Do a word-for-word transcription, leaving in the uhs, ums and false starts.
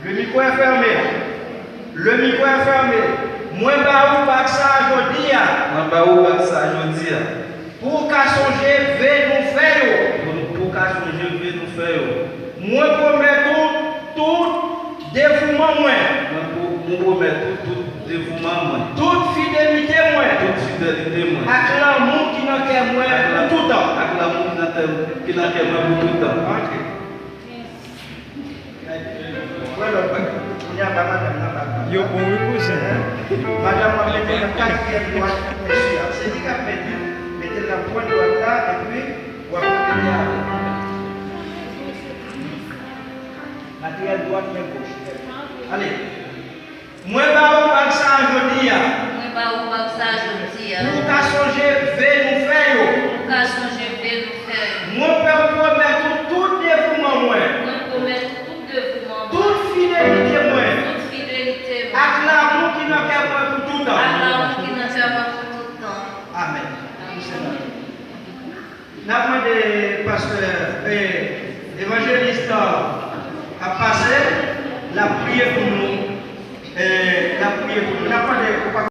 Le micro est fermé. Le micro est fermé. Mwen ba ou bag sa a jodi a. Mwen ba ou bag sa a jodi a. Pou w ka sonje ve nou fè yo. Pou, pou w ka sonje ve nou fè yo. Mwen pwomèt ou tout devouman mwen. Mwen pwo-, mwen pwomèt ou tout devouman mwen. Tout fidelite mwen. Tout fidelite mwen. Ak lanmou ki nan kè mwen pou toutan. Ak lanmou ki nan kè, ki nan kè mwen pou toutan. Ok. Wè lòt bagay. Kounye a ba madanm nan bal la. Yo bon wi kouzen. Madanm nan mete nan katriyèm dwat mesye a. Se li k ap mete. Mete l nan pwen dwat la epi w ap repete avè l. Katriyèm dwat, men goch. Ale. Mwen ba ou bag sa a jodi a. Mwen ba ou bag sa a jodi a. Pou w ka sonje ve nou fè yo. Pou w ka sonje ve nou fè yo. Mwen pwomèt ou tout devouman mwen. Mwen pwomèt ou tout devouman mwen. Tout fidelite mwen. Tout fidelite mwen. Ak lanmou ki nan kè mwen pou toutan. Ak lanmou ki nan kè mwen pou toutan. Amèn. Amèn. N ap mande pastè, eh, evanjelis k ap pase, l ap priye pou nou.